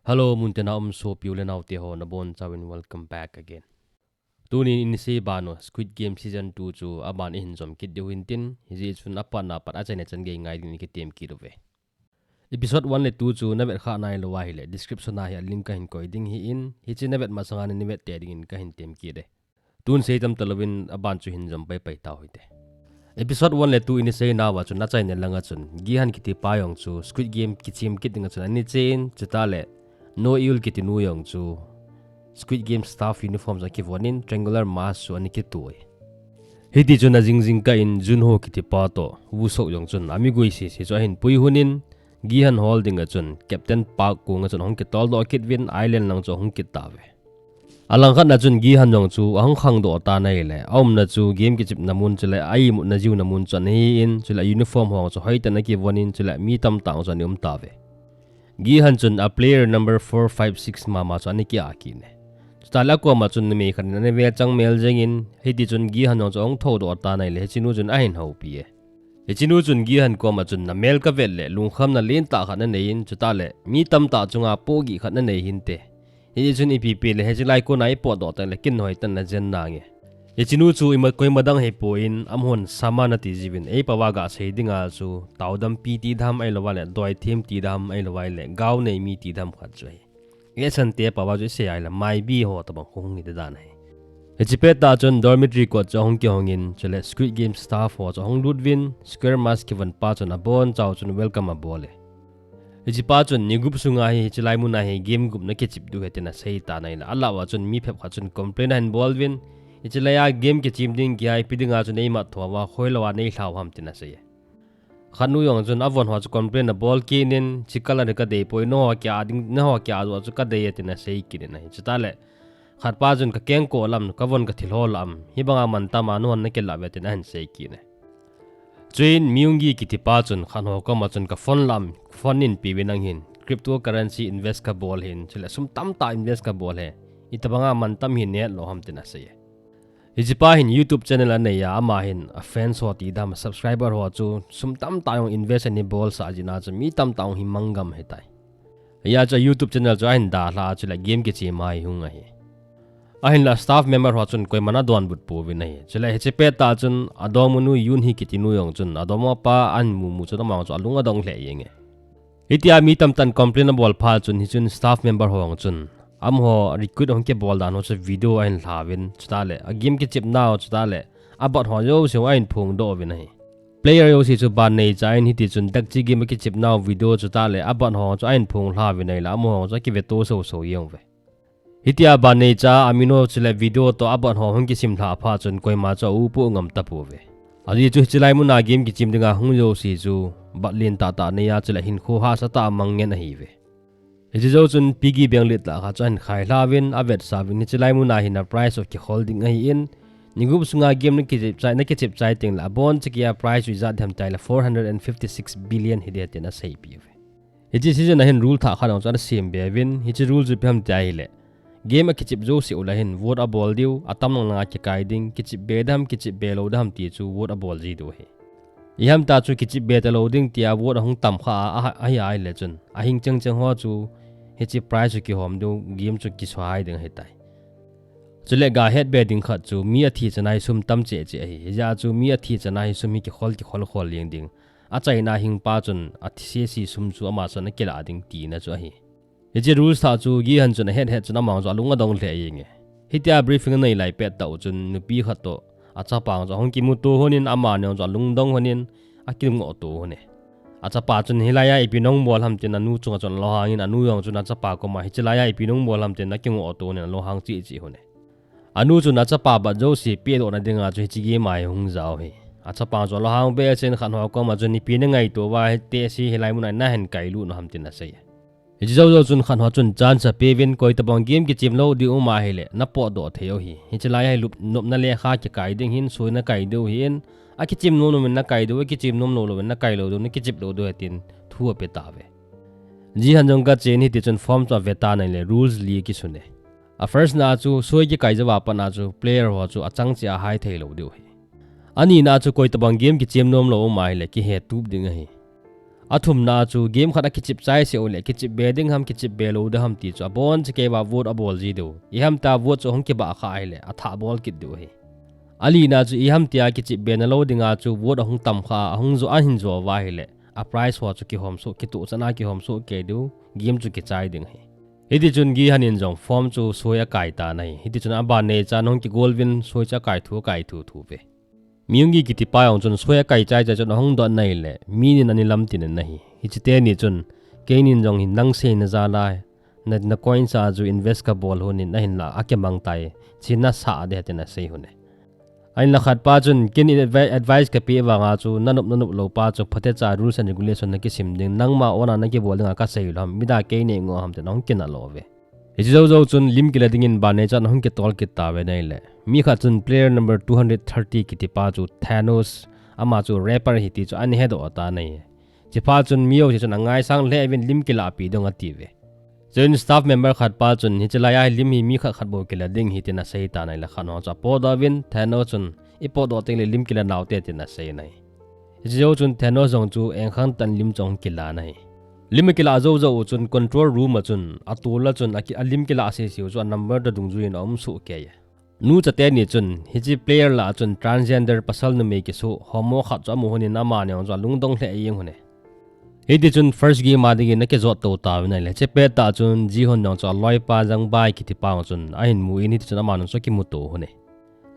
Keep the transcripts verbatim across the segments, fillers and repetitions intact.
Hello, muntina um sopi u le naote ho, nabonchauvin welcome back again. Tunin inisei ban u Squid Game Season two chu aban ihin jom kit diu hintin, hijeh chun apat na pat achaina chan gei ngai dingin kitem kit uve. Episode one le two chu navet khah nailou ahile, description a hi a link kahin koi ding ahin, hiche navet masanga nahin vet tei dingin kahin tem kit e. Tun sei tam talouvin aban chu hin jom paipai tau hite. Episode one le two inisei nauva chun achaina langa chun Gi-hun kitipa jong chu Squid Game kichem kit dinga chun ana chen, chuteng le No Eul kitinu jong chu Squid Game staff uniform chu akivonin triangular mask chu ana kituh e. Hitichun ajing jingkah in Jun-ho kitipa toh Woo-seok jong chun amigui sese chu ahin puihunin, Gi-hun hol dinga chun Captain Park konga chun ahung kitoldoh kit uvin island lang chu ahung kit tauve. Alangkhat na chun Gi-hun jong chu ahung khangdoh tan ahile, aumna chu game kichepna mun chule a-imutna jiuna mun chu ana hin, chule uniform ho chu hoitah in akivonin, chule mi tamtah chu ana um tauve. Gi-hun chun a player number four, five, six mama chu ana kia kit e. Chuteng le akoma chun numei khat in ana vechang mel jengin, hitichun Gi-hun jong chu ahung thoudoh tan ahile, hichenu chun ahin houpi e. Hichenu chun Gi-hun koma chun, namel kavet le lungkhamna lentah khat nanei in, chuteng le mi tamtah chunga pohgih khat nanei hinte. Hijeh chun ipi pi le hiche lai kona ipotdoh teng le kin hoitah in najen nange. Hichenu chu ima koima dang hipon, amahon Sama nati jiuvin, eipao a gasei dinga chu taodampi ti dam ahilouva le doithem ti dam ahilouva le gaonei mi ti dam khat chu ahi. Esan te pao a chu isei ahile Maibi ho tobang hung hite dan ahi. Hiche pettah chun dormitory kot chu ahung kihongin, chule Squid Game staff ho chu ahung lut uvin, square mask kivon pa chun abonchau chun welcome abol e. Hichepa chun ni gup sunga hi hiche lai muna hi game gup nakichep diu ahi tin asei tan ahile, alah uva chun mi phabep khat chun complain ahin bol uvin, hiche laiya game kichem ding kihai ipi dinga chu neimat thou uva, hoilou a neilhau ham tin asei e. Khatnu jong chun avon ho chu complain abol kit in, hiche color hi kadeipoi, nangho kia ding, nangho kia joh chu kadei e tin asei kit in ahi. Chuteng le khatpa chun kakengkoh lam, kavon kathilho lam, hibanga mantam a nahon nakilah uve tin ahin sei kit e. Chuin Myung-gi kitipa chun khatho koma chun ka phone lam, phone neipeuvin nangin cryptocurrency invest kabol ahin, chule sum tamtah invest kabol ahi, itobanga mantam hi netlou ham tin asei e. Hichepa hin YouTube channel anei a, ama hin a fans ho ti dam, subscriber ho chu sum tamtah jong invest ana bolsah jeh a chu mi tamtah jong hi manggam ahitai. Hijeh a chu a YouTube channel chu ahin dalha a, chule game kichem a hi hung ahi. Ahinla staff member ho chun koiman adonbut pouvin ahi. Chule hiche pettah chun adongmanu Yoon-hee kitinu jong chun adongmapa ahin mumu chun ama jong chu alung adong lheh jenge. Hitia mi tamtah in complain abol phat chun hichun staff member ho jong chun amaho recruit ahung kibol dan ho chu video ahin lhauvin, chuteng le a game kichepnau, chuteng le a bot ho jouse ahin phongdoh uvin ahi. Player jouse chu ban neicha in hitichun dakchi game akichepnau video chuteng le a bot ho chu ahin phonglha uvin ahile, amaho chu akiveto soso jeng uve. Hitia ban neicha a min ho chule video toh a bot ho hung kisimlhah phat chun koima chu aupoh ngam tapouve. Ajeh chu hiche lai muna game kichem dinga hung jouse chu bat lentah tah nei a, chule hinkho hahsatah a mang ngen ahiuve. Hiche jou chun piggy bank lit tah khat chu ahin khailha uvin, avetsah uvin, hiche lai muna hin a prize chu kikhol ding ahin, ni gup sunga game nakichep chai, nakichep chai tengle abonchakeiya prize chu ijat ham itile four hundred and fifty six billion hiding tin aseipeh uve. Hiche season a hin rule thah khat jong chu ana sem be uvin, hiche rule chu ipi ham tia ahile, game akichep jouse uleh hin vote abol diu, atam lang langa kikai ding, kichep be dam, kichep be lou dam ti chu vote abol ji diu ahi. Ihamtah chu kichep be talou ding tia vote ahung tam kha a, a, ahi ahile chun, ahing chengcheng ho chu hiche prize chu kihom diu, game chu kisuhai ding ahitai. Chule gahet be ding khat chu mi athi chana hi sum tam cheh cheh ahi. Hijeh a chu mi athi chana hi sum hi kikhol kikhol khol jeng ding. Achaina hingpa chun athi sese sum chu ama chun akilah ding tina chu ahi. Hiche rules thah chu Gi-hun chun ahet het chun ama jong chu alung adong lheh jenge. Hitia briefing anei lai pettah u chun nupi khat toh achapa jong chu ahung kimuto lhonin, amani jong chu alungdong lhonin, akingohto lhone. Achapa chun hilaiya ipi nabol ham tin anu chunga chun alunghangin, anu jong chun achapa koma hiche laiya ipi nabol ham tin akingohto lhonin alunghang cheh cheh lhone. Anu chun achapa bat jouse pedohna dinga chu hiche game a hi hung jao ahi. Achapa chu alunghang behseh in khatho koma chun ipi nangaito uva hitese hilai muna nahin kailut u ham tin asei. Hiche jou jou chun khatho chun chance apeuvin, koitobang game kichem lou ding um ahile napotdoh thei u ahi. Hiche laiya hi lup, nopna lekha kikai ding ahin, soi nakai diu ahin, akichem nom nom in nakai diu, akichem nom lou louvin nakai lou diu, nakichep lou diu ahi tin thu ape tauve. Gi-hun jong gachen hitichun form chu avetan ahile rules li akisune. A first na chu soi kikai jouva pat na chu player ho chu achang cheh a hai thei lou diu ahi. Anina chu koitobang game kichem nom lou um ahile kihetup ding ahi. Athumna chu game khat akichip chai seh uleh, kichip be ding ham, kichip be lou ding ham ti chu abon cheh kei uva vote abol ji diu. Iham tia vote chu hung kibah kha ahileh, athah bol kit diu ahi. Alina chu iham tia kichip be na lou dinga chu vote ahung tam kha, ahung jo, ahin jo uva ahileh, a prize ho chu kihom soh, kituh chan a kihom soh kei diu, game chu kichai ding ahi. Hiti chun Gi-hun in jong form chu soi akai tan ahi. Hiti chun aban neichan ahung kigol uvin soi chu akai thu, akai thu thu ve. Myung-gi kiti pa jong chun soi akai chai chai chun ahung dot in ahileh, mi nin ana lam tin ahi. Hiche teni chun, keinin jong hin nang seina jal a, na, na coins a chu invest kabol hon in ahinlah akimang tai, chena sah ding ahi tin asei hon e. Ahinlah khat pa chun, ken in advi-, advice kapeh vang a chu, nanop nanop lou pa chu, phatecha rules and regulation nakisim ding, nangma own a nakibol ding a kasei lou ham, mida kei nei ngo ham tin ahung kinah lo ve. Hiche jou jou chun lim kila dingin ban neichan ahung kitol kit tauve ahileh, mi khat chun player number two hundred thirty kiti pa chu Thanos, ama chu rapper ahi ti chu ana hedoh tan ahi. Chuphat chun mi jouse chun angaisang lheh uvin lim kila pi ding ati uve. Chun staff member khat pa chun hiche lai a hi lim hi mi khat khat bou kila ding ahi tin asei tan ahileh khat ho chu apodoh uvin Thanos chun ipodoh tengleh lim kila nau te tin asei in ahi. Hiche jou chun Thanos jong chu engkhang tah in lim chu ahung kila in ahi. Lim akila jou jou u chun control room a chun, atol a chun, aki-, alim kila sese u chu a number toh dungjui in aum soh kei e. Nucha teni chun, hiche player lah a chun transgender pasal numei kisoh, homo khat chu amu hon in amani jong chu alungdong lheh jeng hon e. Hiti chun first game a dingin akijot to tauvin ahileh, hiche pettah chun Gi-hun jong chu aloipa Jang Bae kiti pa jong chun ahin mu in hiti chun amani jong chu akimuto hon e.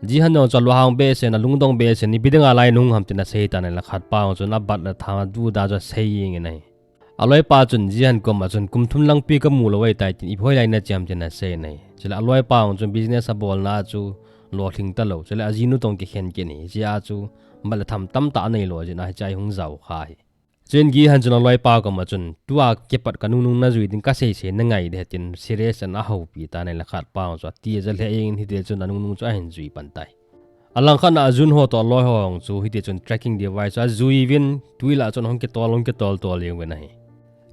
Gi-hun jong chu alunghang behseh in, alungdong behseh in, ipi dinga lai nahung ham tin asei tan ahileh khat pa jong chun abat le tham aduda chu asei jeng in ahi. Aloipa chun Gi-hun koma chun kum thum lang pi kamu lou ahitai tin, ipi hoilai nache ham tin asei in ahi. Chuleh aloipa jong chun business abolna a chu lolhing talou. Chuleh ajinu toh kikhen kit in ahi. Hiche a chu bat le tham tamtah anei lou jeh in ahi, hiche a hi hung jao kha ahi. Chun Gi-hun chun aloipa koma chun, tua kipat kanungnung najui ding, kasei sei nangai ding ahi tin serious in ahoupi tan ahileh khat pa jong chu ati aja lheh jeng in hiti chun anungnung chu ahin jui pan tai. Alangkhat a Jun-ho toh aloi ho jong chu hiti chun tracking device chu ajui uvin tui lah chun ahung kitol, ahung kitol tol jeng uvin ahi.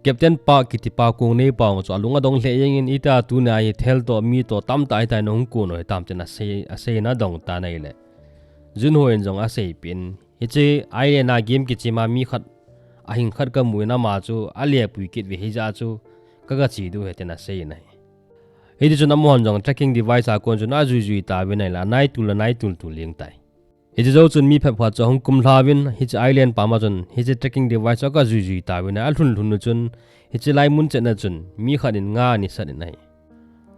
Captain Park kiti pa kong nei pa jong chu alung adong lheh jeng in, itia tunia hi thal toh mi toh tamtah hitia nahung kon u hitam tin asei, asei in adong tan ahileh, Jun-ho in jong aseipeh in, hiche island a game kichep a mi khat, ahing khat kamu in ama chu alepui kit uve, hijeh a chu kaga che diu ahi tin asei in ahi. Hiti chun amahon jong tracking device a kon chun ajui jui tauvin ahileh, anai tul, anai tul tul jeng tai. Hiche jou chun mi phabep khat chu ahung kumlha uvin, hiche island pam a chun, hiche tracking device chu aga jui jui tauvin ahi, alhun lhun u chun, hiche lai mun chet na chun, mi khat in nga ana sat in ahi.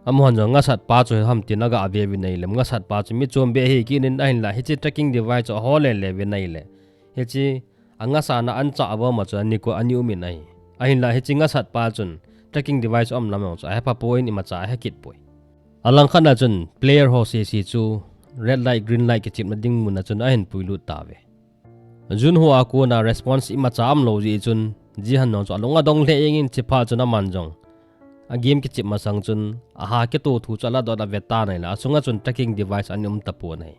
Amahon jong ngasat pa chu ham tin aga ve uvin ahileh, ngasat pa chu mi chom beh ahi kit in ahinlah, hiche tracking device chu ahol le le uvin ahileh, hiche angasa na ancha avom a chu ani ko ani um in ahi. Ahinlah hiche ngasat pa chun tracking device um lam jong chu ahe pha poi, imacha ahe kit poi. Alangkhat a chun player ho sese chu red light, green light kichepna ding mun a chun ahin puilut tauve. Jun-ho a kona response imacha umlou jeh chun Gi-hun jong chu alung adong lheh jeng in, chuphat chun aman jong a game kichep masang chun aha kito thu chu aladot ave tan ahileh, asunga chun tracking device ana um tapon ahi.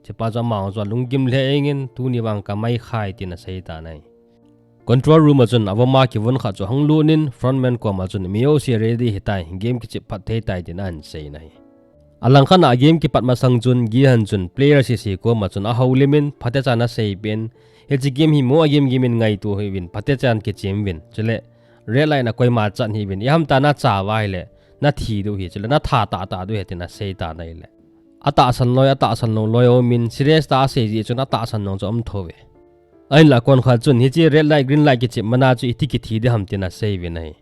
Chuphat chun ama jong chu alunggim lheh jeng in, tuni vang kamai khai tin asei tan ahi. Control room a chun avom a kivon khat chu ahung lut in, frontman koma chun mi jouse ready ahitai, game kichep phat thei tai tin ahin sei in ahi. Alangkhat a game kipat masang chun Gi-hun chun player sese koma chun ahoulim in, phatechan aseipeh in, hiche game hi mo a game game in ngaito hih uvin, phatechan kichem uvin, chuleh red light na koima chan hih uvin, iham tia nacha uva ahileh nathi diu ahi, chuleh natha tah tah diu ahi tin asei tan ahileh, atahsan loi, atahsan lou loi aum in, serious tah a asei jeh chun atahsan jong chu aum thou ve. Ahinlah konkhat chun hiche red light, green light kichep mana chu iti kithi ding ham tin asei uvin ahi.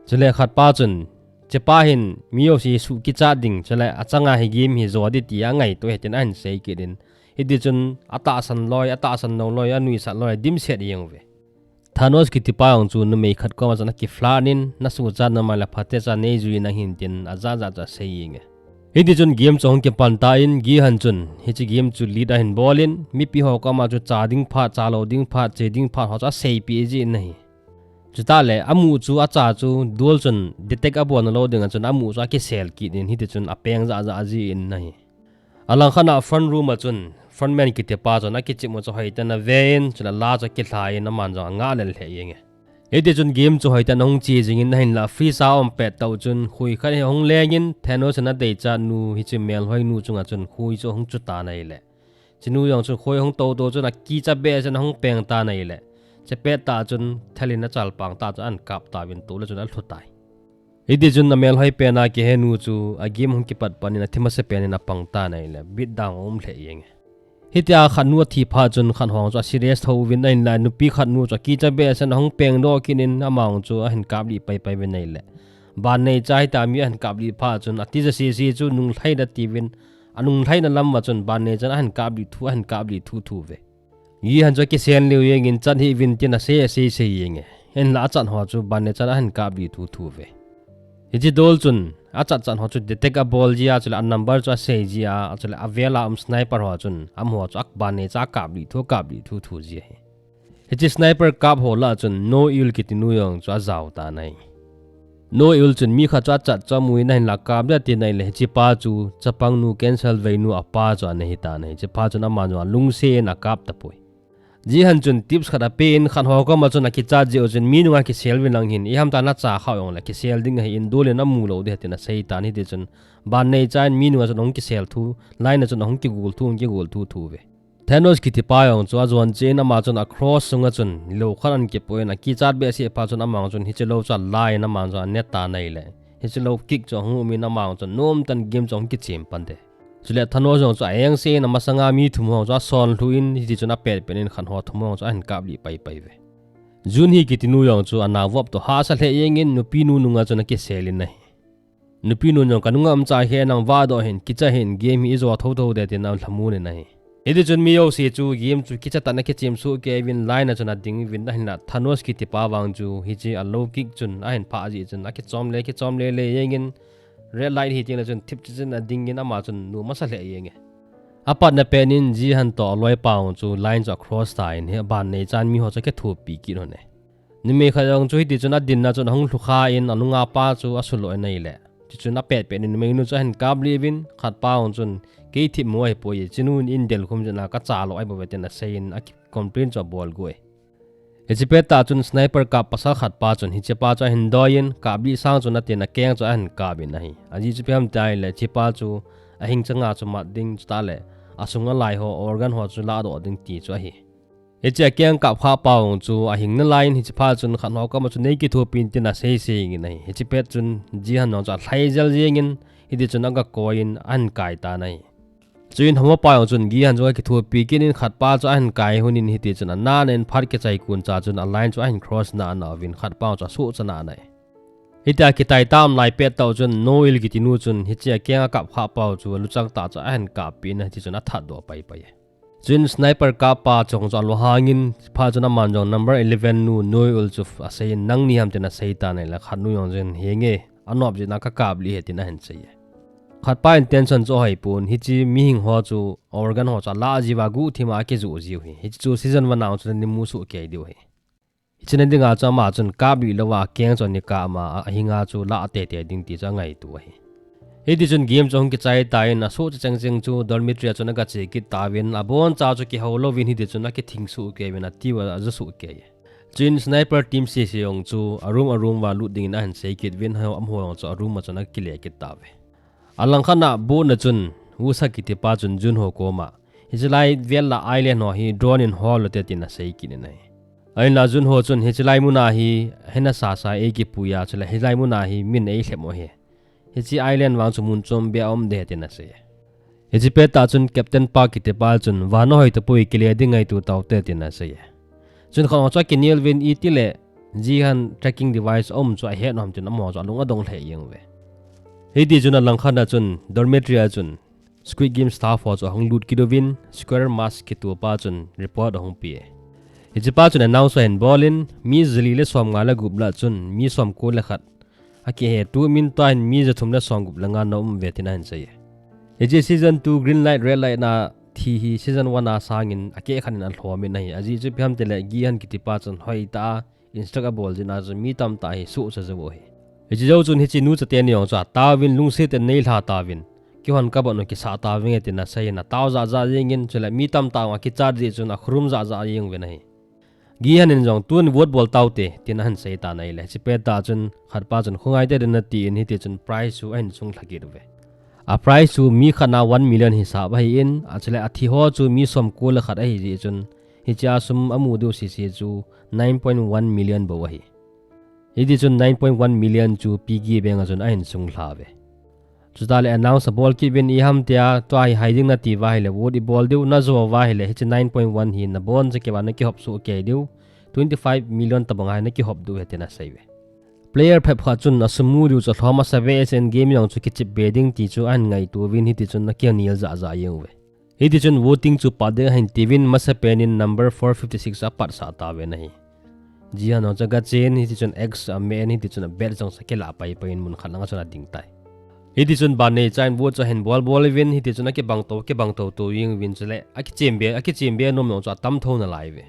Chuleh khat pa chun, hiche pa hin mi jouse suh kichat ding, chuleh achanga hi game hi jo ding tia angaito ahi tin ahin sei kit in, hiti chun atahsan loi, atahsan lou loi, anuisat loi, adimset jeng uve. Thanos kiti pa jong chu numei khat koma chun akiflhat in, nasuhchat nom a ahileh phatecha neijui in ahin tin, ajat jat chu asei jeng e. Hiti chun game chu ahung kipan tan, Gi-hun chun hiche game chu lead ahin bol in, mipi ho koma chu cha ding phat, cha lou ding phat, che ding phat ho chu aseipeh jin ahi. Chutah le amu chu acha chu dual chun detect abol na lou ding a chun amu chu akisel kit in, hiti chun apeng jat jat jin ahi. Alangkhat a front room a chun frontman kiti pa chun akichep u chu hoitah in ave in, chuleh la chu akilha in aman jong angah lel lheh jeng e. Hiti chun game chu hoitah in ahung che jing in ahinlah freeze a aum pet tah u chun khui khat hi ahung leng in Thanos in adeichat nu hiche melhoi nu chunga chun khui chu ahung chu tan ahileh, hiche nu jong chun khui ahung to to chun akicha behseh in ahung peng tan ahileh, Chepet tah chun thelin achalpang tah chun ahin kap tauvin tule chun alhu tai. Hiti chun amelhoi pena kihe nu chu a game hung kipat panin athi masa penin apang tan ahile, beatdown aum lheh jenge. Hitia khat nu athi phat chun khat ho chu a serious tho uvin ahinla nupi khat nu chu akicha behseh in ahung pengdoh kit in ama chu ahin kaplih paipai uvin ahile, Banneicha hitia mi ahin kaplih phat chun atija sese chu nunglhaina tiuvin, anunglhaina lam uva chun Banneicha'n ahin kaplih thu, ahin kaplih thuthu uve. Jihan chu akisel lheh jengin chat hih uvin tin asei, asei sei jenge. Hinla achat ho chu Banneicha'n ahin kaplih thuthu uve. Hiche dol chun achat chat ho chu detect abol jia, chule a number chu asei jia, chule avel a um sniper ho chun amaho chu Banneicha kaplih thu, kaplih thuthu ji ahi. Hiche sniper kap ho lah chun Noel kiti nu jong chu ajao tan ahi. Noel chun mi khat chu achat chu amun ahinla kap ding atin ahile hichepa chu chapang nu cancer veinu apa chu ana hitan ahi. Hichepa chun ama jong alungset in akap tapoi. Jihan chun tips khat apen khat ho koma chun akichat jeh u chun mi nunga kisel uvin lang hin, iham tia nacha khah jongle kisel ding ahin, dol in amu lou ding ahi tin asei tan, hiti chun Banneicha'n mi nunga chun ahung kisel thu, line a chun ahung kigol thu, ahung kigol thuthu uve. Thanos kitipa jong chu ajon cheh in ama chun a cross sunga chun lou khat ahin kipoh in akichat behseh phat chun ama chun hiche lou chu alan ama chun ane tan ahile, hiche lou kick chu ahung um in ama chun nomtah in game chu ahung kichem pan te. Chule Thanos jong chu a-engse in amasanga mi thum ho chu asonlhu in hiti chun apet pet in khat ho thum ho chu ahin kaplih paipai uve. Junhee kiti nu jong chu anao vop toh hahsa lheh jengin nupi nu nunga chun akisel in ahi. Nupi nun jong kanunga umcha hi nang vahdoh hih in, kicha hih in, game hi ijo thotho ding tin alhamon in ahi. Hiti chun mi jouse chu game chu kicha tah in akichem soh kei uvin line a chun ading uvin ahinla Thanos kitipa vang chu hiche a low kick chun ahin phah jeh chun akichom le, kichom le le jengin red light hi tengle chun thipcha chan adingin ama chun nu masa lheh jenge. Apatna pen in Jihan toh aloipa jong chu line chu across tan ahi, Banneicha'n mi ho chu akithopi kit un ahi. Numei khat jong chu hiti chun adinna chun ahung lhukha in anunga pa chu asuloh in ahile, chuchun apet pet in numeinu chu ahin kaplih uvin khatpa jong chun kei thipmu ahipoi, chinu in delkhum jeh a kacha lou ahibouve tin asei in aki complain chu abol got e. Hiche pettah chun sniper kap pasal khatpa chun hichepa chu ahin doi in, kaplih sang chun atin akeng chu ahin kap in ahi. Ajeh chu ipi ham tia ahile hichepa chu ahing changa chu mat ding chuteng le asunga lai ho organ ho chu lahdoh ding ti chu ahi. Hiche akeng kap khahpa jong chu ahing nalai in hiche phat chun khat ho koma chu nei kithopi in tin asei sei in ahi. Hiche pet chun Jihan jong chu alhai jel jengin hiti chun aga koi in ahin kai tan ahi. Chuin homopa jong chun Jihan chu akithopi kit in khatpa chu ahin kai lhon in hiti chun anana in phat kichai kon cha chun a line chu ahin cross nana uvin khatpa jong chu asuhcha nana e. Hitia kitai tam lai pettah chun Noel kitinu chun hiche akeng akap khahpa chu aluchang tah chu ahin kappi in hiti chun athat doh paipai e. Chuin sniper kappa chong chu alunghang in phat chun aman jong number eleven nu Noel chu asei in nangni ham tin asei tan ahile khatnu jong chun henge anop jeh a kakap lih ahi tin ahin sei e. Khatpa in tension chu ahoi pon hiche mihing ho chu organ ho chu alah jiuva guhthim a akijoh jiu ahi. Hiche chu season one a chu namu soh kei diu ahi. Hiche na dinga chu ama chun kaplih louva akeng chu ana kap ma ahinga chu lah tete ding ti chu angaito ahi. Hiti chun game chu ahung kichai tan asuhcha chengcheng chu dormitory a chun aga che kit tauvin aboncha chu kihou louvin hiti chun akithing soh kei uvin atiuva ajo soh kei e. Chuin sniper team sese jong chu a room a room uva lut dingin ahin sei kit uvin amaho jong chu a room a chun akile kit tauve. Alangkhat a boat na chun Woosak kitipa chun Junho koma hiche lai vel a island ho hi drone in hol ute tin asei kit in ahi. Ahinla Junho chun hiche lai muna hi hina sasa eikipui a chule hiche lai muna hi min eilhep u ahi. Hiche island vang chu mun chom beh a um ding ahi tin asei e. Hiche pettah chun Captain Park kitipa chun van ahoi tapoi kile ding ngaito taute tin asei e. Chun khat ho chu akinel uvin itile Jihan tracking device aum chu ahet nom tin amaho chu alung adong lheh jeng uve. Hiti chun alangkhat a chun dormitory a chun Squid Game staff ho chu ahung lut kit uvin Square Mask kitipa chun report ahung pe e. Hichepa chun announce ahin bol in mi jali le somnga le gup lah chun mi somko le khat akihetu min tuhin mi jathum le somgup le nga ana um uve tin ahin sei e. Hiche season two Green Light Red Light na thi hi season one a sangin akeh khat in alhom in ahi. Ajeh chu ipi ham tile Jihan kitipa chun hoitah a instruct abol jeh a chu mi tamtah hi suhcha jou u ahi. Hiche jou chun hiche nu chateni jong chu ataovin lungset in neilha tauvin, kihon kabon u kisah tauvinge tin asei in atao jahjah jengin chule mi tamtah jong akichat jeh chun akhurum jahjah jeng uvin ahi. Jihan in jong tun vote bol taute tin ahin sei tan ahile hiche pettah chun khatpa chun khongai te din atin hiti chun prize chu ahin sunglha kit uve. A prize chu mi khat na one million hisap ahin, achule athi ho chu mi somko le khat ahi jeh chun Hichea sum amu diu sese chu nine point one million bou ahi. Hiti chun nine point one million chu piggy bank a chun ahin sunglha uve. Chutah le announce abol kit uvin, iham tia tua hi hai ding nati uva ahile, vote ibol diu, najo uva ahile, hiche nine point one hi nabonchauva nakihop soh kei diu, twenty five million tobang a hi nakihop diu ahi tin asei uve. Player phabep khat chun asum mu diu chu alhom asa uve, S N game jong chu kichep be ding ti chu ahin ngaito uvin, hiti chun akinel jahjah jeng uve. Hiti chun voting chu pat ding ahin tiuvin, masapen in number four fifty six a apatsah tauvin ahi. Jihan jong chu agachen, hiti chun X a amen, hiti chun abet jong chu akilah paipai in mun khat lang a chun ading tai. Hiti chun ban neicha in vote chu ahin bolbol uvin, hiti chun akibang to, akibang to to jeng uvin chule, akichem be, akichem be nom jong chu atam tho nalai uve.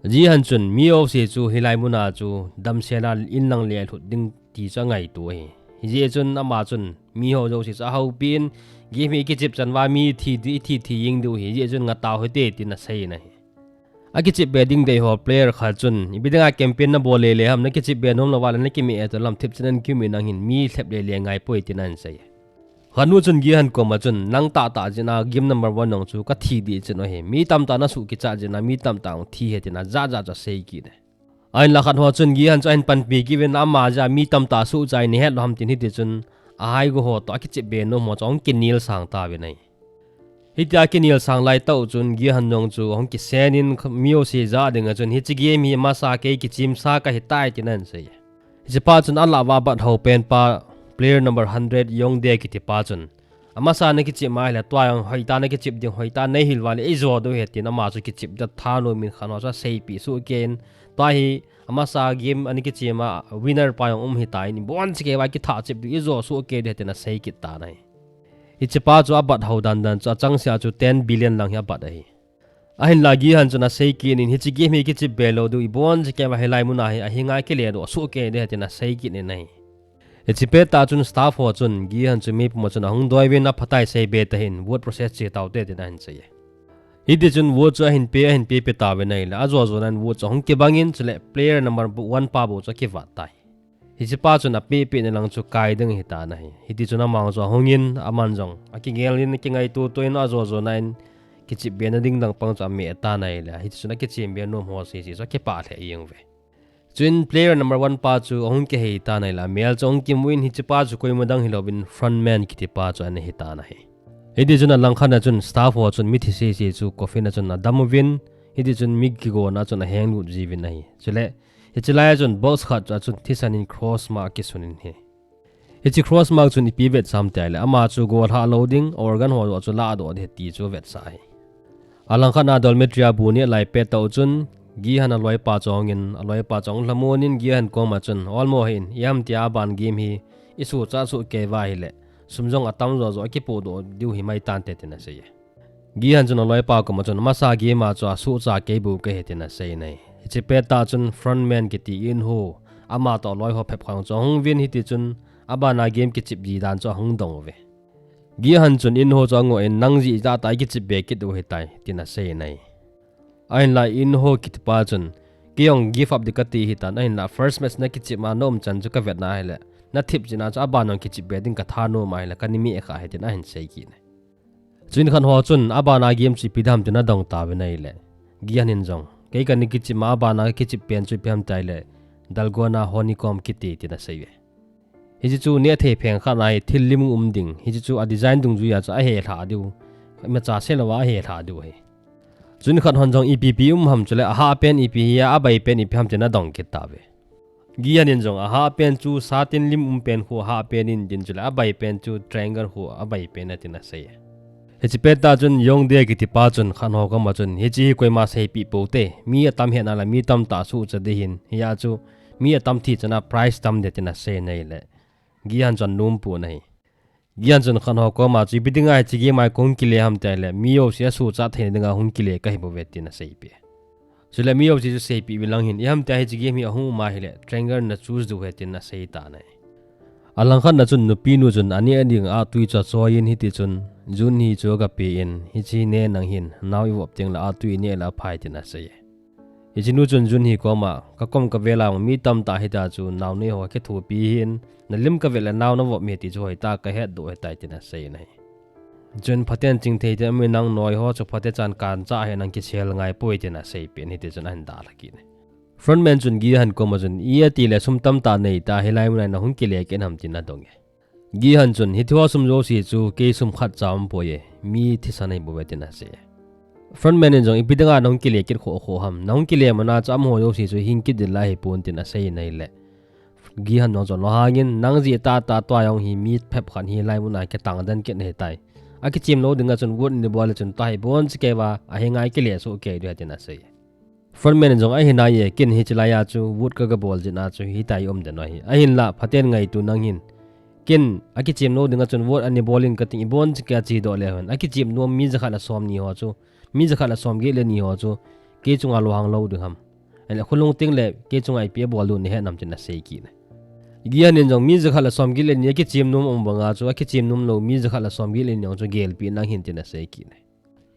Jihan chun mi jouse chu hilai muna chu damsel a inlang le lhut ding ti chu angaito ahi. Hijeh chun ama chun miho jouse chu ahoupi in, game hi ikichep chan uva mi thi, ithi thi jeng diu ahi, hijeh chun ngatau hite tin asei in ahi. Akichep be ding deiho player khat chun, ipi dinga campaign nabol lele ham, nakichep be nom lou uva le nakimeh e toh lam thipchet in kium in nanghin mi lhep lele ngaipoi tin ahin sei. Khatnu chun Gihan koma chun, nang tahtah jeh a game number one jong chu kathi ding chet u ahi, mi tamtah nasuh kichat jeh a mi tamtah jong thi ahi tin ajahjah chu asei kit e. Ahinla khatho chun Gihan chu ahin panpi kit uvin, ama jeh a mi tamtah suhchat in nahet lou ham tin, hiti chun ahaigo ho toh akichep be nom ho chu ahung kinel sang tauvin ahi. Hitia akinel sang lai tah u chun Gihan jong chu ahung kisen in, mi jouse jah dinga chun, hiche game hi amasa kei kichemsa kahitai tin ahin sei. Hichepa chun alah uva abat hou pen pa, player number hundred Yongdae kiti pa chun, amasa nakichep ma ahile tua jong hoitah a nakichep ding, hoitah a neihil uva le ijo diu ahi tin ama chu kichep ding thanom in khatho chu aseipeh sohkei in, tua hi amasa game ana kichem a winner pa jong um ahitai, ibonchauva kithah chep diu, ijo sohkei diu ahi tin asei kit tan ahi. Hichepa chu abat hou dandan chu achangseh a chu ten billion lang hi abat ahi. Ahinla Gihan chun asei kit in, hiche game hi kichep be lou diu, ibonchauva hilai muna hi ahinga kiledoh sohkei diu ahi tin asei kit in ahi. Hiche pettah chun staff ho chun Gihan chu meipum a chun ahung doi uvin aphatai seibe tahin, vote process che taute tin ahin sei e. Hiti chun vote chu ahin pe, ahin pe pe tauvin ahile, ajo jona in vote chu ahung kibang in, chule player number one pa bou chu akivat tai. Hichepa chun apeh peh na lang chu kai ding ahitan ahi. Hiti chun ama jong chu ahung in, aman jong akingel in, akingaito to in, ajo jona in kichep be na ding dang pang chu ameh tan ahile, hiti chun akichem be nom ho sese chu akipah lheh jeng uve. Chuin player number one pa chu ahung kihei tan ahile, amel chu ahung kimu in, hichepa chu koima dang hilouvin frontman kiti pa chu ana hitan ahi. Hiti chun alangkhat a chun staff ho chun mithi sese chu coffin a chun adam uvin, hiti chun mi kigona chun ahenglut jiuvin ahi. Chule, hiche lai a chun box khat chu achun thisan in cross mark akisun in ahi. Hiche cross mark chun ipi avetsah ham tia ahile, ama chu golhah lou ding, organ ho chu ladoh ding ahi ti chu avetsah ahi. Alangkhat a dormitory a bu neh lai pettah u chun, Gihan aloipa chu ahung in, aloipa chu ahung lhamon in Gihan koma chun, olmo hih in, iham tia aban game hi isuhchat sohkei uva ahile, sum jong atam jojo akipohdoh diu himai tante tin asei e. Gihan chun aloipa koma chun, amasa game a chu asuhchat kei bou kahi tin asei in ahi. Hiche pettah chun frontman kiti Inho, ama toh aloi ho phabep khat jong chu ahung uvin, hiti chun abana game kichep ji dan chu ahung dong uve. Gihan chun Inho chu angoh in, nang jeh a tah tah a ikichep be kit u ahitai tin asei in ahi. Ahinla Inho kiti pa chun, kei jong give up ding kati ahitan, ahinla first match nakichep ma naumchan chu kavetna ahile, nathip jeh a chu aban jong kichep be ding kathanom ahile, kana meh kha ahi tin ahin sei kit in ahi. Chuin khatho chun abana game chu ipi ding ham tin adong tauvin ahile, Gihan in jong, kei kana kichep ma abana kichep pen chu ipi ham tia ahile, Dalgona Honeycomb kiti tin asei uve. Hiche chu nehthei pheng khat ahi, thil lim um ding, hiche chu a design dungjuia chu ahelhah diu, imacha seilouva ahelhah diu ahi. Chuin khathon jong ipi ipi um ham chule ahah pen ipi hi a, abai pen ipi ham tin adong kit tauve. Gihan in jong ahah pen chu satin lim um pen khu ahah pen in tin chule abai pen chu triangle khu abai pen ahi tin asei e. Hiche pettah chun Yongdae kiti pa chun khatho koma chun hiche hi koima seipeh poute, mi atam hetna le mi tamtah suhchat ding ahin, hia chu mi atam thi chana prize tam ding tin asei in ahile, Gihan chun anompon ahi. Gihan chun khatho koma chu ipi dinga hiche game a kahung kile ham tia ahile, mi jouse asuhchat theina dinga hung kile kahi bouve tin aseipeh. Chule mi jouse chu seipeh uvin lang hin, iham tia hiche game hi ahung um ahile, triangle na choose diu ahi tin asei tan ahi. Alangkhat a chun nupinu chun aneh ding ahtwi chu achoi in hiti chun, Junhee chu agape in, hiche ne nang hin, nao ivop tengle ahtwi ineh le aphai tin asei e. Hichenu chun Junhee koma, kakom kavel a jong mi tamtah hitia chu naonei ho kithopi ahin, nalim kavet le nao navop mi ahi ti chu hoitah a kahetdoh ahitai tin asei in ahi. Chun phaten chingthei te mi nang noi ho chu phatechan kancha hi nang kisel ngai poi tin asei pen hiti chun ahin dalha kit e. Frontman chun Gi Han koma chun, "I ati le sum tamtah nei ta, hilai mun a nahung kile kit ham?" tin adong e. Gi Han chun, "Hitia sum jouse chu kei sum khat cha umpoi e, mi thisan ahi bouve," tin asei e. Frontman in jong, "Ipi dinga nahung kile kit khoh khoh ham? Nahung kile mana chu amaho jouse chu hing kit ding lai ahipon," tin asei in ahile, Gi Han jong chun, "Lo hangin, nang jeh tah tah tua jong hi mi phabep khat hilai mun a kitang den kit nahi tai. Akichem lou dinga chun vote nei bol le chun tua hi bon chikei va, ahinga kile soh kei ding ahi," tin asei e. Frontman in jong, "Ahi nai e, ken hiche lai a chu vote ka, ka bol jeh a chu hitia um den ahi. Ahinla, phaten ngaito nang hin. Ken akichem lou dinga chun vote nei bol in kating, ibon chikei a chedoh le hen. Akichem nom mi jakhat le som ni ho chu, mi jakhat le som get le ni ho chu kei chunga lo hang lou ding ham? Ahile khulung teng le kei chunga ipi abol diu nahet nam?" tin asei kit e. Gi Han in jong, "Mi jakhat le som get le ni akichem nom um banga chu, akichem nom lou mi jakhat le som get le ni ho chu gelpi nang hin," tin asei kit e.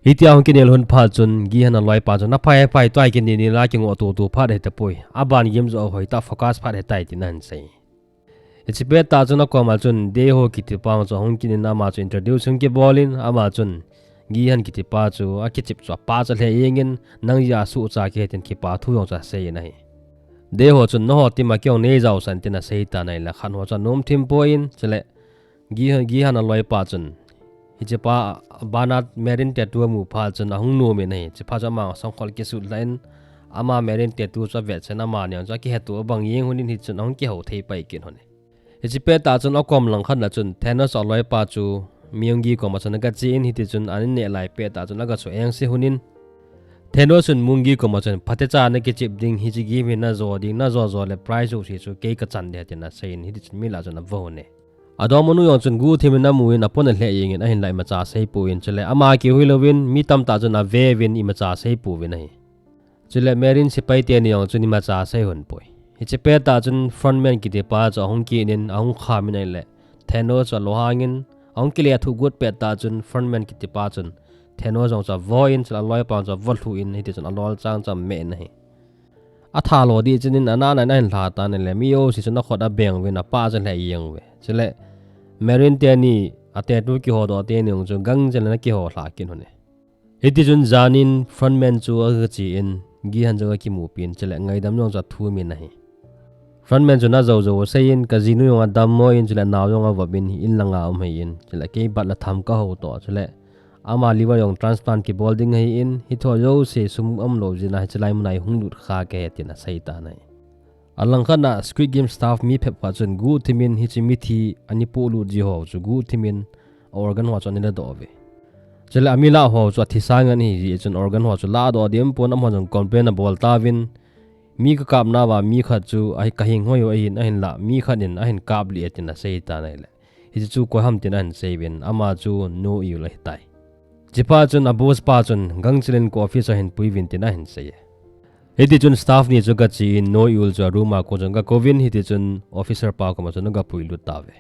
Hitia hung kinel lhon phat chun, Gi Han aloipa chun, "Aphai, aphai, tua hi kinel nel a kingoh tutu phat ahi tapoi. Aban game joh a hoitah focus phat ahitai," tin ahin sei. Hiche pettah chun akoma chun, Dae Ho kitipa chu ahung kit in ama chu introduce hung kibol in, ama chun, Gi Han kitipa chu akichep chu apah chu alheh jeng in, "Nang jeh a sohcha kahi," tin kipa thu jong chu asei in ahi. Dae Ho chun, "Nangho team a kei jong nei jaosah in," tin asei tan ahile, khat ho chu anom thim poi in, chule, Gi Han, Gi Han aloipa chun, hichepa bana Marine tattoo amu phat chun ahung nom in ahi. Hichepa chu ama sangkhol kisut lha in, ama Marine tattoo chu avet chen, amani jong chu akihetto abang jeng lhon in hichun ahung kiho thei pai kit lhon e. Hiche pettah chun akom langkhat na chun Thanos aloipa chu Myung Gi koma chun aga che in, hiti chun an neh lai pettah chun aga chu engse lhon in, Thanos chun Myung Gi koma chun, "Phatecha nakichep ding, hiche game hi najo ding, najo jo le prize jouse chu kei kachan ding ahi," tin asei in, hiti chun mi lah chun ava lhon e. Adongmanu jong chun guhthim in amu in apon alheh jeng in, ahinlah imacha asei poi in, chule ama keu hilou in mi tamtah chun ave uvin imacha asei pouvin ahi. Chule Marine sepai teni jong chun imacha asei lhon poi. Hiche pettah chun Frontman kitipa chu ahung kit in, ahung kham in ahile, Thanos chu alo hang in, ahung kile thuh got pettah chun Frontman kitipa chun Thanos jong chu avo in, chule aloipa chu avo lhu in, hiti chun alol chang chu ameh in ahi. Atha lo ding chun in, ana ana in ahin lha tan ahile, mi jouse chun akhut abeng uvin, apah chu alheh jeng uve. Chule Marine teni, a tattoo kihodoh teni jong chu gangchel in akiho lha kit lhon e. Hiti chun jan in Frontman chu aga che in, Gi Han jong akimupi in, chule ngaidam jong chu athum in ahi. Frontman chun ajou jou asei in, "Kajinu jong adammo in, chule nao jong avop in, in langa um ahi in, chule kei bat le tham kaho toh, chule ama liver jong transplant kibol ding ahi in, hicheho jouse sum umlou jeh a hiche lai mun a hung lut kha kahi," tin asei tan ahi. Alangkhat na Squid Game staff mi phabep khat chun guhthim in hiche mithi ana polut ji ho chu guhthim in a organ ho chu ana ladoh uve. Chule ami lah ho chu athi sang in ahi jeh chun organ ho chu ladoh ding pon, amaho jong complain abol tauvin, "Mi kakap nauva mi khat chu ahi, kahing hoi u ahin, ahinlah mi khat in ahin kap lih e," tin asei tan ahile, "Hiche chu koi ham?" tin ahin sei uvin, "Ama chu No Eul ahitai." Hichepa chun a boss pa chun, "Gangchel in ka office a hin pui uvin," tin ahin sei e. Hiti chun staff ni chu aga che in, No Eul chu a room a kon chun aga kouvin, hiti chun officer pa koma chun aga puilut tauve.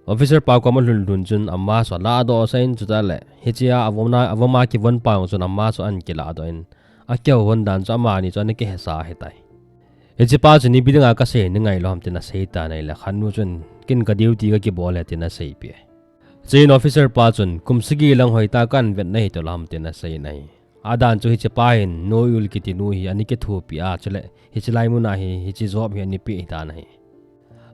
Officer pa koma alhun lhun chun a mask chu aladoh sah in, chutah le hichea avomna, avoma kivon pa jong chun a mask chu ahin kiladoh in, akihou lhon dan chu amani chu ana kihesa ahitai. Hichepa chun ipi dinga kasei nangai lou ham tin asei tan ahile, khatnu chun, "Ken ka duty kakibol e," tin aseipeh e. Chuin officer pa chun, "Kum sagi lang hoitah a kahin vet nahi tolou ham?" tin asei in ahi. Adan chu hichepa hin No Eul kiti nu hi ana kithopi a, chule hiche lai mun a hi, hiche job hi ana peh ahitan ahi.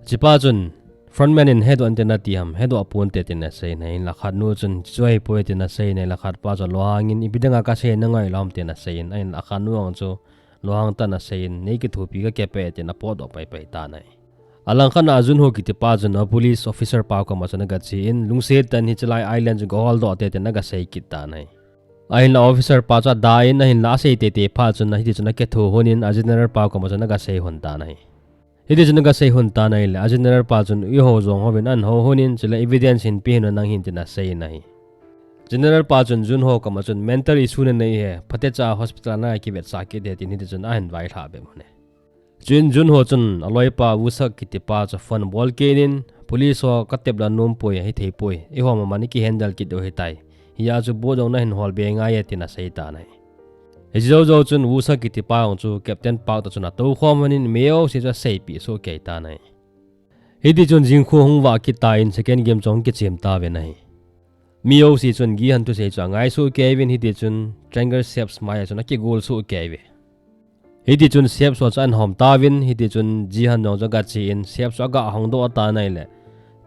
Hichepa chun, "Frontman in hedoh inte nati ham, hedoh ponte," tin asei in ahi. Hinlah khatnu chun, "Hichu ahipoi," tin asei in ahi. Hinlah khatpa chu alo hang in, "Ipi dinga kasei nangai lou ham?" tin asei in ahi. Hinlah khatnu jong chu alo hang tah in asei in, "Nei kithopi kakipeh e," tin apotdoh pai pai tan ahi. Alangkhat na a Junho kitipa chun a police officer pa koma chun aga che in, "Lungset tah in hiche lai island chu gahol doh te," tin aga sei kit tan ahi. Ahinlah officer pa chu ada in, ahinlah asei teitei phat chun hiti chun akitho lhon in a general pa koma chun aga sei lhon tan ahi. Hiti chun aga sei lhon tan ahile, a general pa chun, "Eiho jong houvin ahin hou lhon in, chule evidence hin pe hih un nang hin," tin asei in ahi. General pa chun Junho koma chun, "Mental issue nanei e, phatecha hospital a nakivetsah kit e," tin hiti chun ahin vailhah bep lhon e. Chuin Junho chun aloipa Woosak kitipa chu phone abol kit in, "Police ho katep le anom poi, ahithei poi. Eiho mama nakihandle kit diu ahitai. Hia chu boat jong nahin hol be ngai e," tin asei tan ahi. Hiche jou jou chun Woosak kitipa jong chu Captain Park toh chun atou khom lhon in, mi jouse chu aseipeh soh kei tan ahi. Hiti chun jingkhu hung vah kit tan, second game chu ahung kichem tauvin ahi. Mi jouse chun Gi-hun thusei chu angai soh kei uvin, hiti chun Triangle Shapes mai a chun akigol soh kei uve. Hiti chun Shapes ho chu ahin hom tauvin, hiti chun Ji-hun jong chu agache in, Shapes chu aga hong doh tan ahile,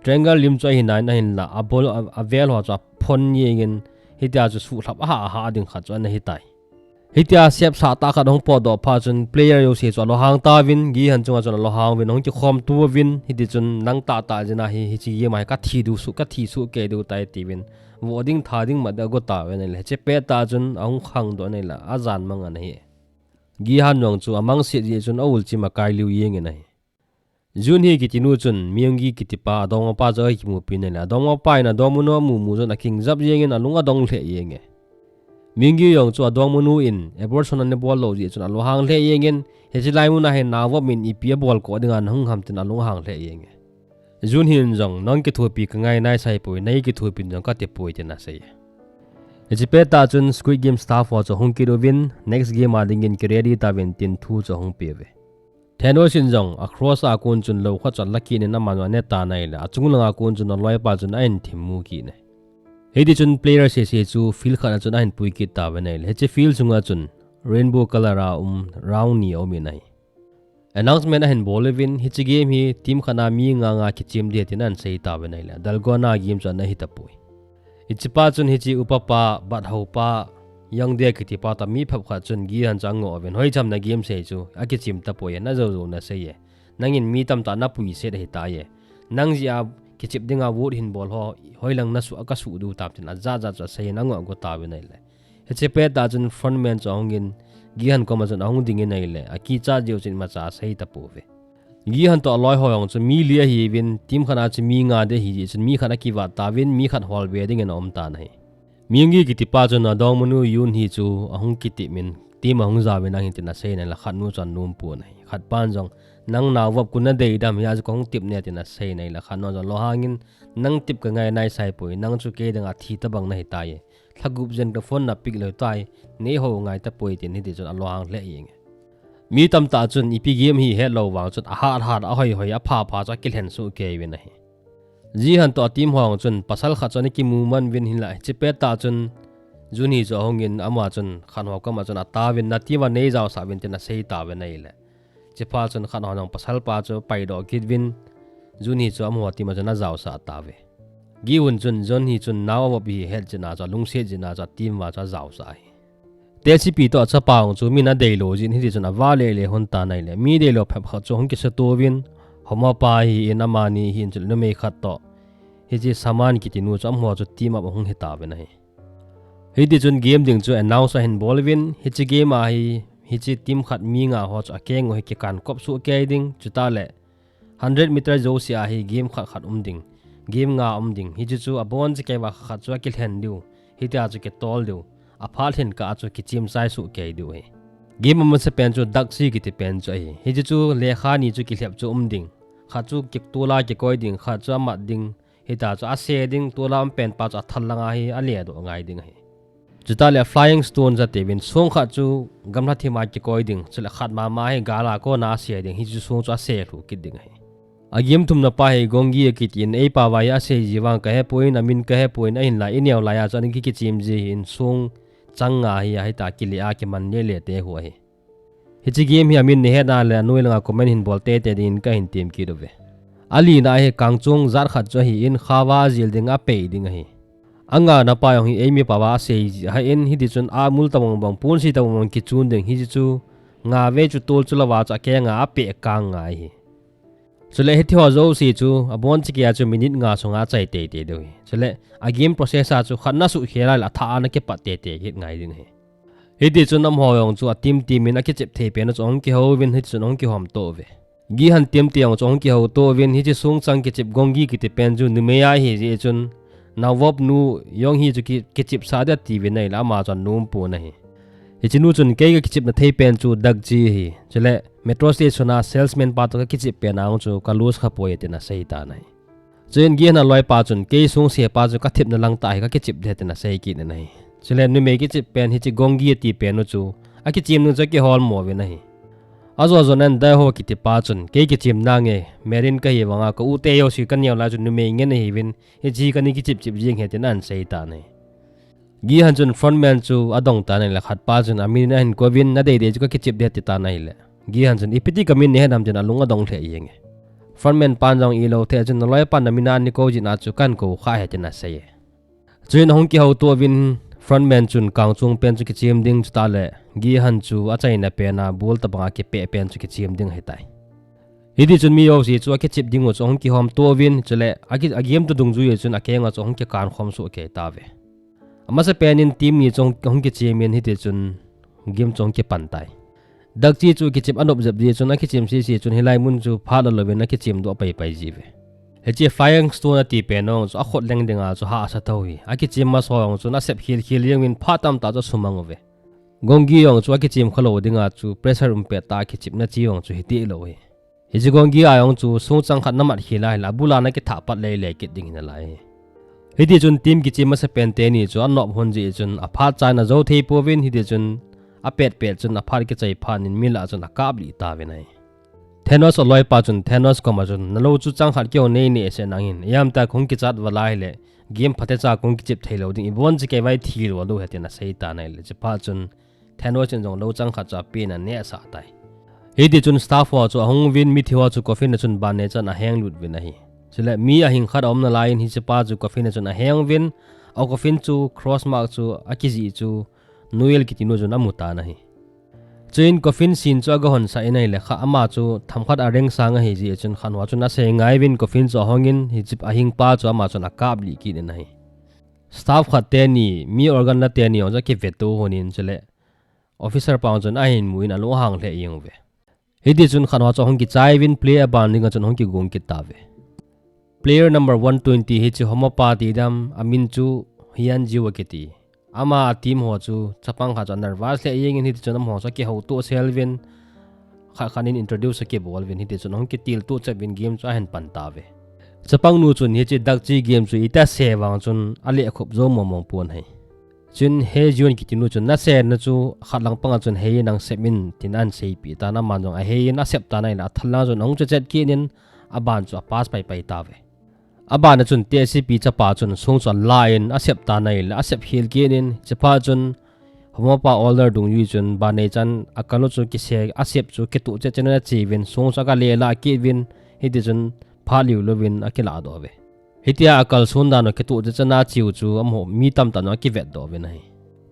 Triangle lim chu ahin nai in ahinla, abol, a, avel ho chu aphon jeng in, hitia chu suhlhap aha, aha ding khat chu ana hitai. Hitia Shapes hatah khat ahung potdoh phat chun player jouse chu alunghang tauvin, Gi-hun chunga chun alunghang uvin, ahung kikhom to uvin, hiti chun nang tahtah jeh a hi, hiche game a hi kathi diu soh, kathi soh kei diu tai tiuvin, voh ding tha ding mat ding ago tauvin ahile, hiche pettah chun ahung khangdoh in ahile, ajan mang ana hi. Gi-hun jong chu amangset jeh chun aul chim akai liu jeng in ahi. Jun-hee kiti nu chun Myung-gi kiti pa adongmapa chu akimupi in ahile, adongmapa in adongmanu amu mu chun akingjap jeng in alung adong lheh jeng e. Myung-gi jong chu adongmanu in abortion ana bol lou jeh chun alunghang lheh jeng in, hiche lai mun a hin naovop in ipi abol koh dinga nahung ham tin alunghang lheh jeng e. Jun-hee in jong, nang kithopi kangai naisai poi, nei kithopi in jong kati poi tin asei e. Hiche pettah chun Squid Game staff ho chu ahung kit uvin, next game a dingin kiready tauvin tin thu chu ahung pe uve. Thanos in jong a cross a kon chun lou khat chu ala kit in ama jong ane tan ahile, achung langa kon chun aloipa chun ahin thim mu kit in ahi. Hiti chun player sese chu field khat a chun ahin pui kit tauvin ahile, hiche field sunga chun rainbow color a um round ni aum in ahi. Announcement ahin bol uvin, hiche game hi team khat a mi nga nga kichem ding tin ahin sei tauvin ahile, Dalgona game chu ana hi tapoi. Hichepa chun hiche upapa, bat houpa, Young-dae kitipa toh mi phap khat chun Gi-hun chu angoh uvin, hoicham na game sei chu, akichem tapoi, najou jou nasei e. Nangin mi tamtah napuiset ahitai. Nang jeh a kichep dinga vote hin bol ho, hoilang nasuh, kasuh diu tam tin ajat jat chu asei in angoh go tauvin ahile, hiche pettah chun frontman chu ahungin, Gi-hun koma chun ahung dingin ahile, akichat jeh u chun imacha asei tapouve. Gi-hun toh aloi ho jong chu mi li ahiuvin, team khat a chu mi nga ding ahi jeh chun mi khat akivat tauvin, mi khat holbe dingin aum tan ahi. Myung-gi kitipa chun adongmanu Jun-hee chu ahung kitep in, team ahung jaovin ahin tin asei in ahile, khatnu chu anom pon ahi. Khatpan jong, nang naovop koi nadei dam hia chu kahung tep ne tin asei in ahile, khatnu jong lunghang in, nang tep kangai naisai poi, nang chu kei dinga thi tobang nahitai. Lhagup jen ka phone na pick lou tai, neihou ngai tapoi tin hiti chun alunghang lheh jeng e. Mi tamtah chun ipi game hi hetlou vang chun ahat hat, ahoi hoi, apha pha chu akilhen soh kei uvin ahi. Ji-hun toh a team ho jong chun pasal khat chu ana kimu man uvin hinla, hiche pettah chun Jun-hee chu ahungin ama chun khatnu koma chun ataovin, na team a neijaosah uvin tin asei tauvin ahile, hichepha chun khatnu jong pasalpa chu paidoh kit uvin, Jun-hee chu amaho team a chun ajaosah tauve. Gi-hun chun Jun-hee chun nao avop ahi ahet jeh a chu, alungset jeh a chu a team uva chu ajaosah ahi. Tehsepi toh achapa jong chu min adeilou jeh in hiti chun avah lele lhon tan ahile, mi deilou phep khat chu ahung kisuto uvin, Homa pa ahin, amani ahin, chule numei khat toh hiche Saman kiti nu chu amaho chu team up ahung hitauvin ahi. Hiti chun game ding chu announce ahin bol uvin, hiche game a hi, hiche team khat mi nga ho chu akeng u hi kikan kop soh kei ding, chutah le hundred meter jouse a hi game khat khat um ding, game nga um ding, hiche chu abonchauva khat chu akilhen diu, hitia chu kitol diu, aphat lhin kah a chu kichim chai soh kei diu ahi. Game amasapen chu Daxi kiti pen chu ahi. Hiche chu lekha ni chu kilhep chu um ding, khat chu ki-, tola kikoi ding, khat chu amat ding, hitia chu ase ding, tola um pen pa chu athal langa hi aledoh ngai ding ahi. Chutah le Flying Stone atiuvin, song khat chu gamla thima kikoi ding, chule khat mama hi gal a kona ase ding, hiche song chu ase lhu kit ding ahi. A game thumna pa hi Gongi akitin, eipao va hi asei ji vang kahepoi, amin kahepoi, ahinla ineo laiya chu ana ki, kichem ji ahin, song chang nga hi ahita kile a kiman lele te khu ahi. Hiche game hi amin nahet a le anoi langa comment hin bol teitei dingin kahin tem kit uve. Alina hi kangchong jat khat chu ahin, khava jil ding apei ding ahi. Angana pa jong hi eimi pao va asei ji ahin, hiti chun amul tabang bang, ponsi tabang bang kichun ding, hiche chu nga vei chu tol chu louva chu akenga apeh kang ngai ahi. Chule hiche ho jouse chu abonchauva chu minute nga sunga achai teitei diu ahi. Chule a game process a chu khat nasuh khel a le athah a ana kipat teitei kit ngai ding ahi. Hiti chun amaho jong chu a team team in akichep thei pen u chu ahung kihouvin, hiti chun ahung kihom to uve. Gi-hun team te jong chu ahung kihou to uvin, hiche song chang kichep Gongi kiti pen chu numei a ahi jeh chun, naovop nu Young-hee chu ki, kichepsah ding atiuvin ahile ama chu anom pon ahi. Hiche nu chun kei kakichepna thei pen chu Daxi ahi. Chule metro station a salesman pa toh kakichep pen a jong chu ka lose khapoi tin asei tan ahi. Chuin Gi-hun aloipa chun kei songsepa chu kathepna lang tah hi kakichep ding tin asei kit in ahi. Chule numei kichep pen hiche Gongi ati pen u chu akichem nung chu akihol mo uvin ahi. Ajo jo nan Dae Ho kitipa chun, kei kichim nange, Marin kahi vanga, ka u te jouse kaneo lai chun numei ngen ahiuvin, hiche hi kana kichip chip jing ahi tin ahin sei tan ahi. Gi Han chun frontman chu adong tan ahile khat pa chun amin ahin kouvin, nadei dei chu kakichip ding ati tan ahile. Gi Han chun ipi ti kamin nahet ham tin alung adong lheh jenge. Frontman pan jong ilou thei chun naloi pan namin a nakou jin a chu kahin kou kha ahi tin asei e. Chuin ahung kihouto uvin frontman chun kangchung pen chu kichim ding chuteng le Gi Han chu achaina pen a bul tabang a kipeh pen chu kichim ding ahitai. Hiti chun mi jouse chu akichip ding u chu ahung kihom to uvin chule aki, agim to dungjui u chun akeng a chu ahung kikan khom soh kei tauve. Amasa pen in team ni chu ahung, ahung kichim in hiti chun game chu ahung kipan tai. Dakchi chu kichim anop jep ji chun akichim sisi chun hilai mun chu phat lou louvin akichim doh pai pai ji uve. Hiche Flying Stone ati pen jong chu akhut leng ding a chu hahsa tho hi. Akichim masa jong chun asep khil khil jeng uvin phat tamtah chu asumang uve. Gong Gi jong chu akichim khalou ding a chu pressure um pettah a kichimna chi jong chu hiti lou hi. Hiche Gong Gi a jong chu song chang khat namat khel ahile abul a nakithah pat lele kit ding hinalai hi. Hiti chun team kichim masa pen teni chu anop hon ji chun aphat chaina jou thei pouvin hiti chun apet pet chun aphat kichai phat in mi lah chun akap lih tauvin ahi. Thanos aloipa chun Thanos koma chun, nalou chu chang khat keiho nei neh seh nangin, ijemtia kahung kichat val ahile, game phatecha kahung kichip thei lou ding, ibon chu kei vai thi lou lou ahi tin asei tan ahile, hichepa chun Thanos in jong lou chang khat chu apen aneh sah tai. Hiti chun staff ho chu ahung uvin mithi ho chu coffin a chun banei chan aheng lut uvin ahi. Chule mi ahing khat aum nalai in hichepa chu coffin a chun aheng uvin, a coffin chu cross mark chu akijih chu Noel kiti nu chun amu tan ahi. Chuin coffin sin chu aga hon sah in ahile kha ama chu themkhat areng sang ahi jeh chun khat ho chun asei ngai uvin coffin chu ahong in hiche ahing pa chu ama chun akap lih kit in ahi. Staff khat teni, mi organ la teni jong chu akive to hon in chule officer pa jong chun ahin mu in alunghang lheh jeng uve. Hiti chun khat ho chu ahung kichai uvin player aban ding a chun ahung kigong kit tauve. Player number one twenty hiche homo pa ti dam amin chu Hyun Joo akiti. Ama a team ho chu chapang khat chu anervous lheh jeng in hiti chun amaho chu akihouto sel uvin khat khat in introduce akibol uvin hiti chun ahung kitilto chet uvin game chu ahin pan tauve. Chapang nu chun hiche Dakchi game chu iti a se vang chun alehkhup jou mong mong pon ahi. Chun Heyun kiti nu chun, nasen na chu khat lang panga chun hei nang sep in tin ahin seipeh tan, aman jong ahei in asep tan ahile, athal lang chun ahung che chet kit in aban chu apass pai pai tauve. Aban a chun T S C P chapa chun song chu ala in asep tan ahile, asep khel kit in, hichepa chun homo pa order dungjui chun banei chan akal u chu kise asep chu kituh chet chet in ache uvin, song chu aga le la kit uvin, hiti chun phat liu louvin akilah doh uve. Hitia akalson dan u kituh chet chet in ache u chu amaho mi tamtah in akivet doh uvin ahi.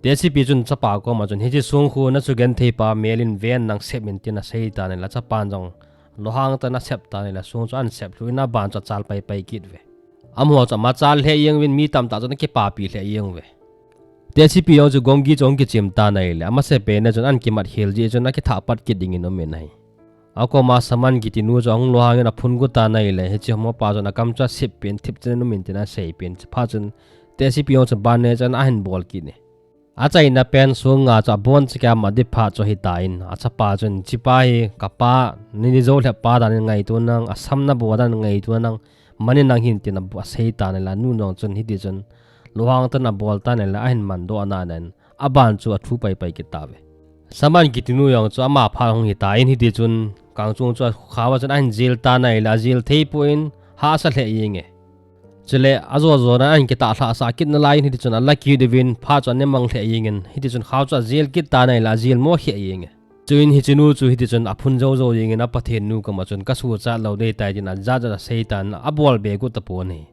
T S C P chun chapa koma chun, hiche song khu nachu genthei pa mel in ven nang sep in tin asei tan ahile, chapan jong lunghang tah in asep tan ahile, song chu ahin sep lhu in aban chu achal pai pai kit uve. Amaho chu amachal lheh jeng uvin mi tamtah chun akipapi lheh jeng uve. T S C P jong chu Gong Gi chu ahung kichim tan ahile, amasa pen a chun ahin kimat khel jeh chun akithah pat kit ding in um in ahi. Akoma Saman kiti nu chu ahung lunghang in aphun gu tan ahile, hiche homo pa chun akam chu asep peh in thip chen in um in tin asei peh in, hichepa chun T S C P jong chu banei chan ahin bol kit in ahi. Achaina pen song nga chu abon cheh a amat ding phat chu ahitan, achapa chun, hichepa hi kapa, nani jou lhep pa dan in ngaito nang, asam nabol dan in ngaito nang, man in nang hin tin asei tan ahile, anu jong chun hiti chun lunghang tah in abol tan ahile, ahin man doh anan, aban chu athu pai pai kit tauve. Saman kiti nu jong chu ama phat hung hitan, hiti chun kangchung chu akhao a chun ahin jil tan ahile, ajil thei poi in hahsa lheh jeng e. Chule ajo jo nan ahin kitah lhahsah kit nalai in hiti chun ala kit uvin phat chu ana mang lheh jeng in, hiti chun khao chu ajil kit tan ahile, ajil mo lheh jeng e. Chuin hiche nu chu hiti chun aphun jou jou jeng in a Pathen nu koma chun, kasuhchat lou ding ahitai tin ajat jat asei tan, abol be gu tapon ahi.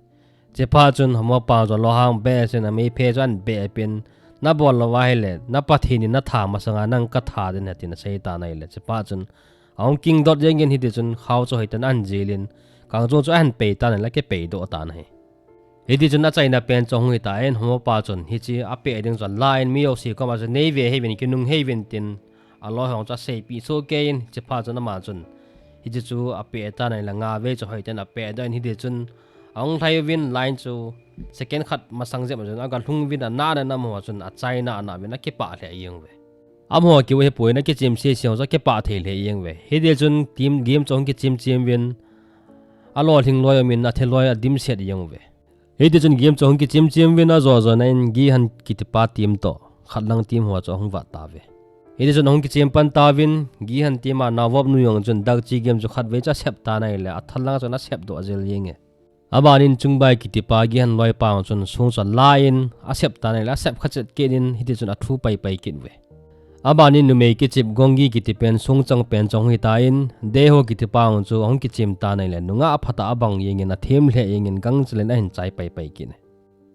Hichepa chun homo pa chu lunghang behseh in ameiphe chu ahin beh peh in, nabol lou ahile, na Pathen in natha masanga nang katha ding ahi tin asei tan ahile, hichepa chun ahung kingdot jeng in hiti chun khao chu hoitah in ahin jil in, kangchung chu ahin pei tan ahile, akipei doh tan ahi. Hiti chun achaina pen chu ahung hitan, homo pa chun hiche apeh ding chu ala in mi jouse koma chun, neive hih uvin, kinung hih uvin tin aloi ho chu aseipeh soh kei in, hichepa chun ama chun hiche chu apeh tan ahile, nga vei chu hoitah in apeh doh in, hiti chun ahung lhai uvin line chu second khat masang jep a chun aga lhung uvin, ana ana amaho chun achaina ana uvin akipah lheh jeng uve. Amaho kiu hipoi in akichim sese ho chu akipah thei lheh jeng uve. Hiti chun team game chu ahung kichim chim uvin, alolhing loi um in, athe loi adim set jeng uve. Hiti chun game chu ahung kichim chim uvin, ajo jo nan Gi Han kitipa team toh khat lang team ho chu ahung vat tauve. Hiti chun ahung kichem pan tauvin, Gihan tima naovop nu jong chun Dakchi game chu khatvei chu asep tan ahile, athal langa chun asep doh jel jenge. Abanin Chungbai kitipa Gihan loipa jong chun song chu alan, asep tan ahile, asep kha chet kit in, hiti chun athu paipai kit uve. Abanin numei kichep Gonggi kitipen song chang pen chong hitan, Deho kitipa jong chu ahung kichem tan ahile, nungah aphat a abang jengin, athem lheh jengin, gangchel in ahin chai paipai kit e.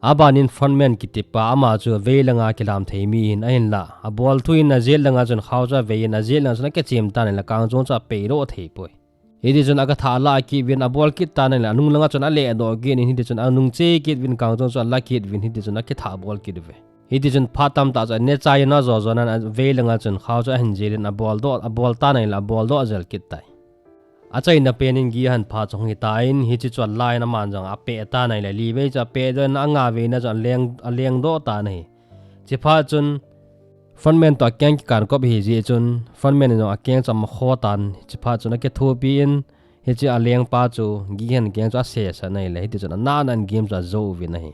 Abanin frontman kitipa ama chu vei langa kilam thei mi ahin, ahinla abol thu in ajet langa chun khao chu avei in, ajet langa chun akichem tan ahile, kangchong chu apei doh thei poi. Hiti chun akatha alah kit uvin, abol kit tan ahile, anung langa chun aleh doh kit in, hiti chun anung che kit uvin, kangchong chu ala kit uvin, hiti chun akitha bol kit uve. Hiti chun phat tamtah chu anechai in ajo jo nan, avei langa chun khao chu ahin jel in, abol doh, abol tan ahile, abol doh jel kit tai. Achaina penin Gihan phat chu ahung hitan, hiche chu alan aman jong apeh tan ahile, livei chu apeh doh in, anga veina chu aleng, aleng doh tan ahi. Chuphat chun frontman toh akeng kikan kop ahi jeh chun, frontman in jong akeng chu ama kho tan, chuphat chun akithopi in, hiche alengpa chu Gihan keng chu asesa tan ahile, hiti chun anahnan game chu ajou uvin ahi.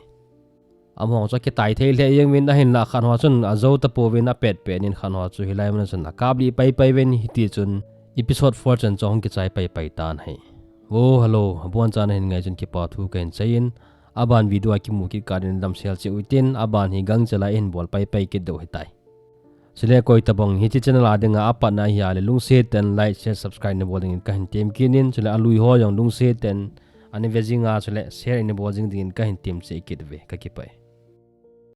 Amahon chu akitai thei lheh jeng uvin, ahinla khat ho chun ajou tapouvin, apet pet in khat ho chu hilai mun a chun akap lih paipai uvin, hiti chun episode four chan chu ahung kichai paipai tan ahi. Oh, hello, abonchan nahin ngai chun kipa thu kahin seiyin, aban video a kimu kit kah in damsel cheh uhitin, aban hi gangchel a ihin bol paipai kit diu ahitai. Chule koi tabang hiche channel a dinga apatna ahi a le, lungset tah in like, share, subscribe neibol dingin kahin tem kit in, chule alui ho jong lungset tah in ana ve jinga, chule share neibol jing dingin kahin tem cheh kit uve, kakipah e.